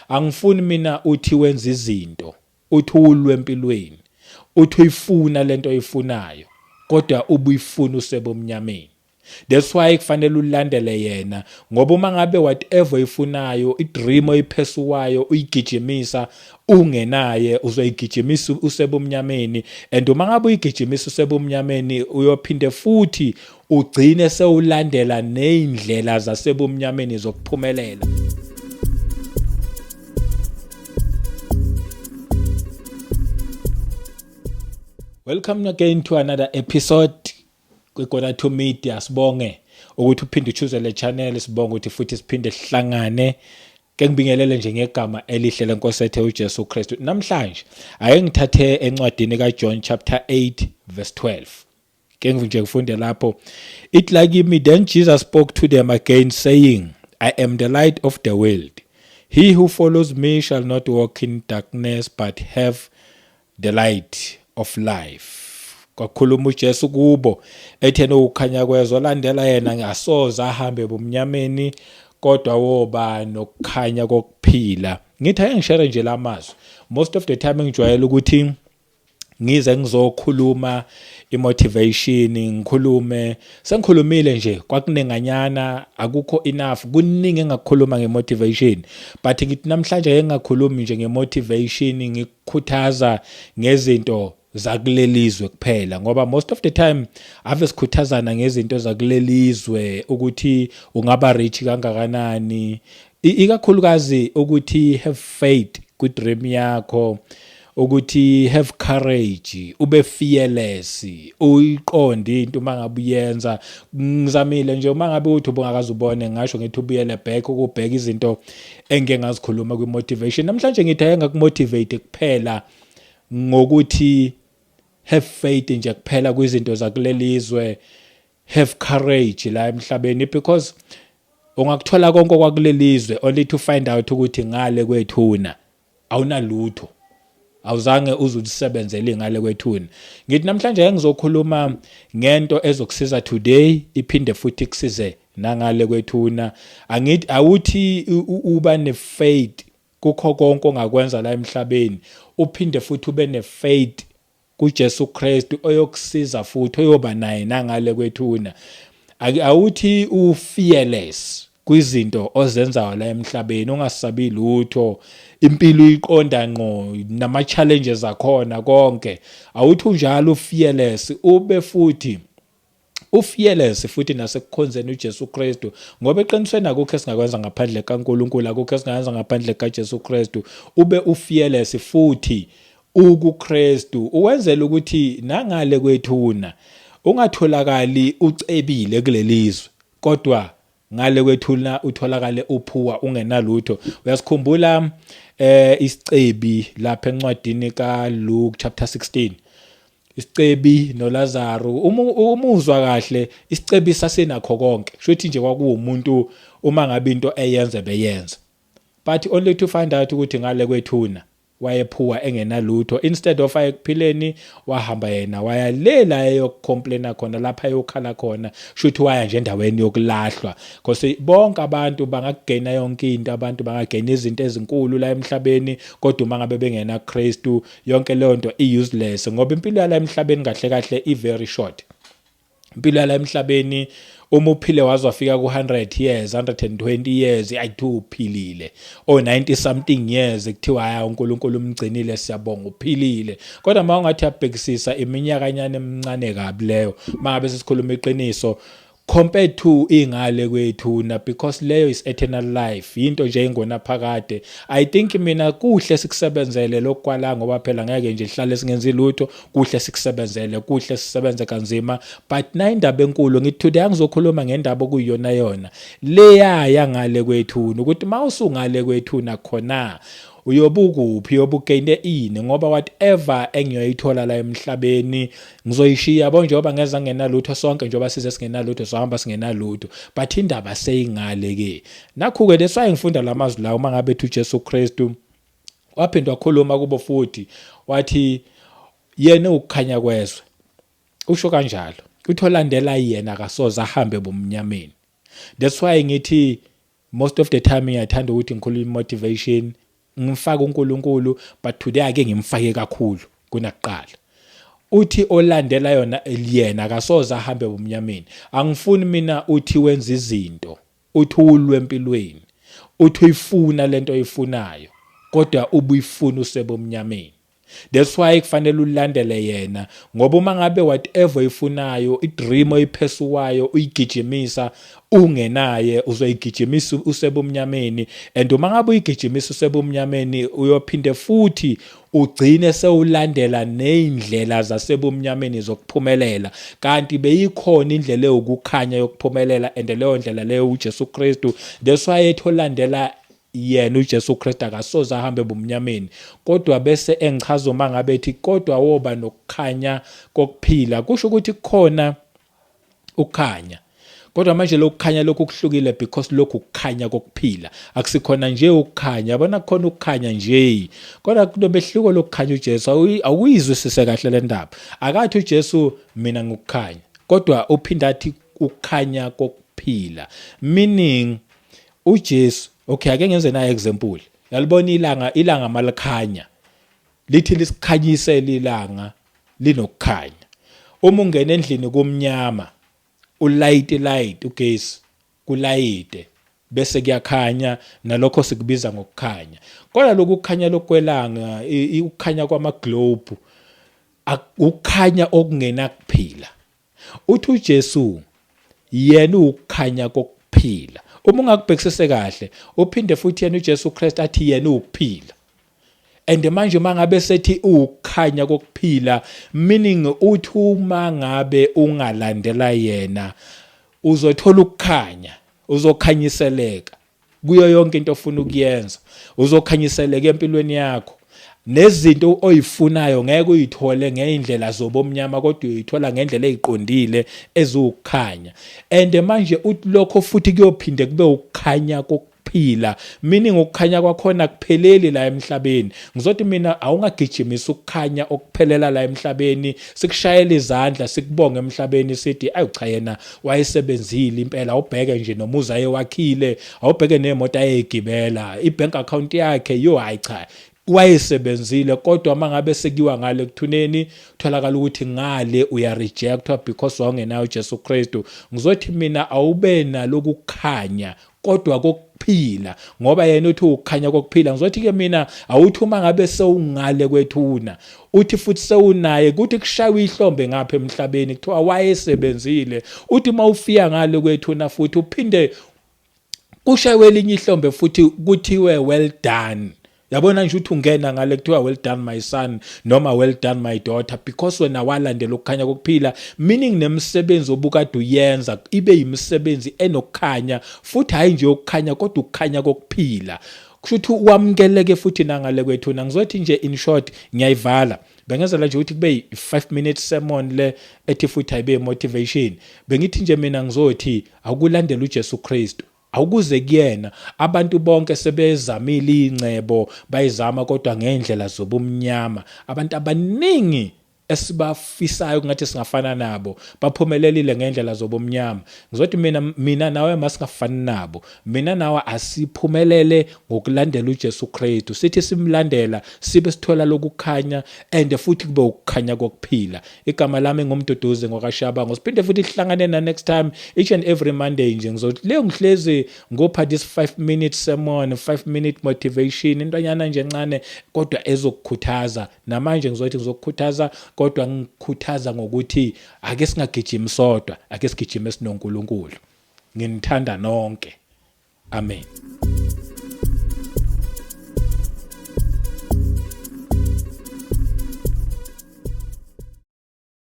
Angifuni mina uthi wenza izinto, uthi ulwe empilweni, uthi uyifuna lento oyifunayo, kodwa ubuyifuna usebomnyameni. That's why kufanele ulandele yena ngoba uma ngabe whatever oyifunayo, i-dream oyiphesuwayo uyigijimisa ungenaye uzoyigijimisa usebumnyameni and uma ngabe uyigijimisa usebumnyameni uyophinde futhi ugcine sewulandela nezindlela zasebumnyameni zokuphumelela. Welcome again to another episode kwiKona to Media. Sibonge ukuthi uphinde uchoose le channel, sibonge ukuthi futhi siphinde sihlangane. Ke ngibingelele nje ngegama elihle lenkosi ethe uJesu Kristu. Namhlanje ake ngithathe encwadini kaJohn chapter 8 verse 12. Ke nje ngifunde lapho. It like me then Jesus spoke to them again saying, I am the light of the world. He who follows me shall not walk in darkness but have the light of life. Kwakhuluma uJesu kubo ethena ukukhanya kwezwe landela yena ngasoze ahambe ebumnyameni kodwa woba nokukhanya kokuphila. Ngithi ake ngishare nje lamazwi. Most of the time ngijwayele ukuthi ngize ngizokhuluma imotivation ngikhulume sengikhulumile nje kwakunenganyana akukho enough kuningi engakukhuluma ngemotivation but ngithi namhlanje ngeke ngingakhulumi nje ngemotivation ngikukhuthaza ngezinto zakulelizwe kuphela ngoba most of the time ave sikhuthazana ngezinto zakulelizwe ukuthi ungaba rich kangakanani ikakhulukazi ukuthi have faith kwi-dream yakho ukuthi have courage ube fearless uyiqonde into uma ngabe uyenza ngizamile nje uma ngabe uthi ubungakaze ubone ngasho ngithi ubuyele back ukubheka izinto engike ngazikhuluma kwi-motivation namhlanje ngithi ake ngakumotivate kuphela ngokuthi have faith nje kuphela kwizinto zakulelizwe have courage la emhlabeni because ungakuthola konke okwakulelizwe only to find out ukuthi ngale kwethuna awunalutho awuzange uze ulisebenzele ngale kwethuna ngithi namhlanje ngizokhuluma ngento ezokusiza today iphinde futhi ikusize nangale kwethuna angithi awuthi uba ne-faith kukho konke ongakwenza la emhlabeni uphinde futhi ube ne-faith kuJesu Kristu oyokusiza futhi oyoba naye nangale kwethuna awuthi u-fearless kwizinto ozenzayo la emhlabeni ungasabi lutho impilo uyiqonda ngqo nama challenges akhona konke awuthi unjalo u-fearless ube futhi ufearless futhi nasekukhonzeni uJesu Kristu ngoba eqinisweni akukho esingakwenza ngaphandle kaNkuluNkulu akukho esingakwenza ngaphandle kaJesu Kristu ube ufearless futhi ukuKristu uwenzela ukuthi nangale kwethuna ungatholakali ucebile kulelizwe kodwa ngale kwethuna utholakale uphuwa ungenalutho uyasikhumbula eh isicebi lapha encwadini kaLuke chapter 16 isicebi noLazaru umuzwa kahle isicebi sasenakho konke shuthi nje kwakuwumuntu uma ngabe into eyenze beyenza but only to find out ukuthi ngale kwethuna wayephuwa engenalutho instead of aye ekuphileni wahamba yena waya le la eyocomplaina khona lapha ayokhala khona shuthi waya nje endaweni yokulahlwa because bonke abantu bangakugena yonke into abantu bangagena izinto ezinkulu la emhlabeni kodwa uma ngabe bengena Kristu yonke leyo nto i-useless ngoba impilo yala emhlabeni kahle kahle i-very short impilo yala emhlabeni uma uphile waze wafika ku-100 years 120 years ayithiwa uphilile o 90 something years kuthiwa haya uNkulunkulu umgcinile siyabonga uphilile kodwa uma ungathi yabhekisisa iminyakanyana emincane kabi leyo mangabe sesikhuluma iqiniso compared to ingale kwethuna because leyo is eternal life yinto nje ingona phakade i think mina kuhle sikusebenzele lokwala ngoba phela ngeke nje sihlale singenzi lutho kuhle sikusebenzele kuhle sisebenze kanzima but na indaba enkulu ngithi today angizokhuluma ngendaba okuyiyona yona leya yangale kwethuna ukuthi mawusungale kwethuna khona uyobukuphi uyobugayine ini ngoba whatever engiyoyithola la emhlabeni ngizoyishiya yabo njengoba ngeza ngingenalutho sonke njengoba size singenalutho sohamba singenalutho but indaba seyingale ke nakhu ke that's why ngifunda lamazwi lawo uma ngabe ethi uJesu Kristu waphinde wakhuluma kubo futhi wathi yena ukukhanya kwezwe usho kanjalo uthi olandela yena akasoze ahambe ebumnyameni that's why ngithi most of the time ngiyathanda ukuthi ngikhulume motivation. ngimfaka uNkulunkulu, but today ake ngimfake kakhulu kunakuqala. Uthi olandela yona yena akasoze ahambe ebumnyameni. Angifuni mina uthi wenza izinto, uthi ulwe empilweni, uthi uyifuna lento oyifunayo, kodwa ubuyifuna usebumnyameni. That's why kufanele ulandele yena, ngoba uma ngabe whatever oyifunayo, i-dream oyiphesuwayo uyigijimisa ungenaye, uzoyigijimisa usebumnyameni, and uma ngabe uyigijimisa usebumnyameni uyophinde futhi ugcine sewulandela nezindlela zasebumnyameni zokuphumelela, kanti beyikhona indlela ewukukhanya yokuphumelela, and leyo ndlela leyo uJesu Kristu. That's why ethi olandela yena uJesu Kristu akasoze ahambe ebumnyameni, kodwa bese engichaza uma ngabe ethi kodwa woba nokukhanya kokuphila, kusho ukuthi kukhona ukukhanya, kodwa manje lokukhanya lokhu kuhlukile because lokhu ukukhanya kokuphila, akusikhona nje ukukhanya. Yabona, kukhona ukukhanya nje, kodwa kunomehluko lokukhanya. uJesu awuyizwisise kahle le ndaba. Akathi uJesu mina ngikukhanya, kodwa uphinda athi ukukhanya kokuphila, meaning uJesu, okay, ake ngenze naye example. Yalibona ilanga, ilanga malikhanya, lithi lisikhanyisela, ilanga linokukhanya. Uma ungena endlini kumnyama, ulight light ugesi kulayite, bese kuyakhanya, nalokho sikubiza ngokukhanya. Kodwa lokhu kukhanya lokwelanga, ukukhanya kwama-globe, ukukhanya okungenakuphila. Uthi uJesu yena ukukhanya kokuphila. Uma ungakubhekisise kahle, uphinde futhi yena uJesu Kristu athi yena ukuphila. And manje mangabe sethi ukukhanya kokuphila, meaning uthi uma ngabe ungalandela yena uzothola ukukhanya, uzokhanyiseleka kuyo yonke into ofuna ukuyenza, uzokhanyiseleka empilweni yakho, nezinto oyifunayo ngeke uyithole ngeindlela zobomnyama, kodwa uyithola ngendlela eziqondile eziwukukhanya. And manje uthi lokho futhi kuyophinde kube ukukhanya kokuphila, meaning ukukhanya kwakhona kupheleli la emhlabeni. Ngizothi mina awungagijimisa ukukhanya okuphelela la emhlabeni, sikushayela izandla, sikubonge emhlabeni, sithi ayu cha, yena wayesebenzile impela, awubheke nje nomuzi ayewakhile, awubheke nemoto ayegibela, i-bank account yakhe, yo hayi cha, wayesebenzile. Kodwa mangabe sekuyiwa ngale kuthuneni, tholakala ukuthi ngale uya rejectwa because wawungenayo uJesu Kristu. Ngizothi mina awube nalokukhanya kodwa kokuphila, ngoba yena uthi ukukhanya kokuphila. Ngizothi ke mina awuthi uma ngabe sewungale kwethuna, uthi futhi sewunaye, kuthi kushaywa ihlombe ngapha emhlabeni, kuthiwa wayesebenzile, uthi uma ufika ngale kwethuna futhi uphinde kushaywe elinye ihlombe futhi kuthiwe well done. Yabona nje, uthi ungena ngale kuthiwa well done my son noma well done my daughter, because wena walandela ukukhanya kokuphila, meaning nemisebenzi obukade uyenza ibe imisebenzi enokukhanya futhi, hayi nje ukukhanya kodwa ukukhanya kokuphila, kusho ukuthi wamukeleke futhi nangale kwethuna. Ngizothi nje in short, ngiyayivala, bengenzela nje ukuthi kube i-5 minute sermon le ethi futhi ayibe motivation. Bengithi nje mina ngizothi akulandela uJesu Kristu, awukuze kuyena. Abantu bonke sebezamile ingcebo, bayizama kodwa ngendlela zobumnyama. Abantu abaningi esibafisayo kungathi singafana nabo baphumelelile ngendlela zobumnyama. Ngizothi mina nawe masingafani nabo, mina nawe asiphumelele ngokulandela uJesu Kristu. Sithi simlandela sibe sithola lokukhanya, and futhi kube ukukhanya kokuphila. Igama lami nguMduduzi ngokashabango. Siphinde futhi sihlangane na next time, each and every Monday nje. Ngizothi leyo ngihlezi ngopha this 5 minute sermon, 5 minute motivation, intwanyana nje encane kodwa ezokukhuthaza. Namanje ngizothi ngizokukhuthaza, kodwa ngikhuthaza ngokuthi ake singagijimi sodwa, ake sigijime sinoNkulunkulu. Nginithanda nonke, amen.